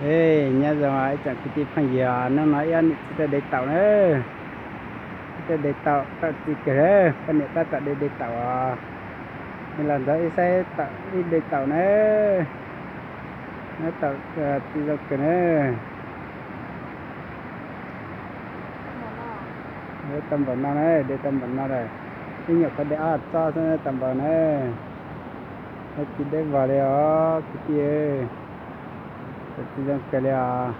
Ej, nyob zoo ib tsoom kwv tij phooj ywg, hnub no ib ob niam txiv tuaj de taum na. Tuaj de taum, taum txi kawg, poj niam tab tom de de taum os. Los ntxuav ib saib taum, ib de taum na. Nyob taum txi zoo kawg na. Tau npaum no na, de tau npaum no lawm. Ib nyuam qhuav de ob txob xwb tau npaum na. Txi deb vog li os kwv tij. Taum txi zoo kawg li os.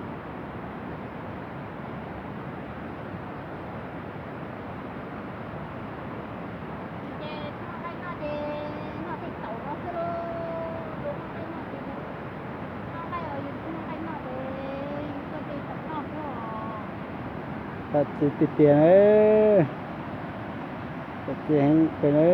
Taum txi tiag tiag na. Taum txi heev kawg na.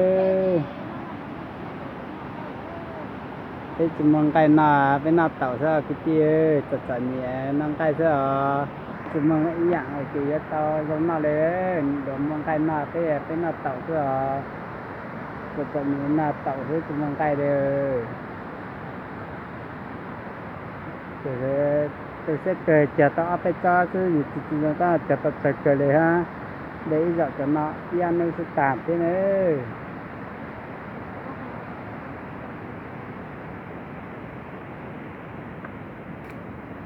Peb tsis muaj nqaij noj, peb noj taum xwb kwv tij. Txom txom nyem noj nqaij xwb os. Tsis muaj ib yam uas yuav tau zoo noj li. Luag muaj nqaij noj, peb, peb noj taum xwb os. Txom txom nyem noj taum xwb tsis muaj nqaij li. Tus siab kawg cog tau ob peb tsob xwb, yus tsis tsis zoo tab cog tau tsawg kawg li hab. De ib zaug cov no ib ob hnub xwb tag thiab na.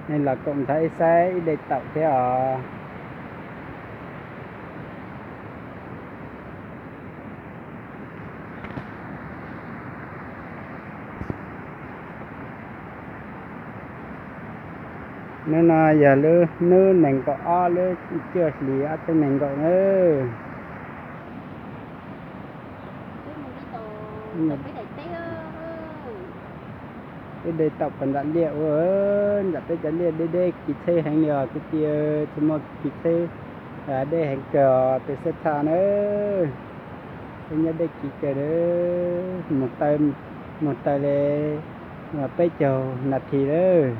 Nej los koom nrog ib saib ib de taum thiab os. Hnub no yog lub hnub nees nkaum ob lub cuaj hlis ob txhiab nees nkaum na. Peb de taum pem nram liaj ua, nram peb cov liaj deb deb kiv tsheb heev li os kwv tij, tsis muaj kiv tsheb, deb heev kawg os, peb siab tshaj na. Peb nyob deb kiv kawg, mus taw, mus taw li peb caug nas this lawm.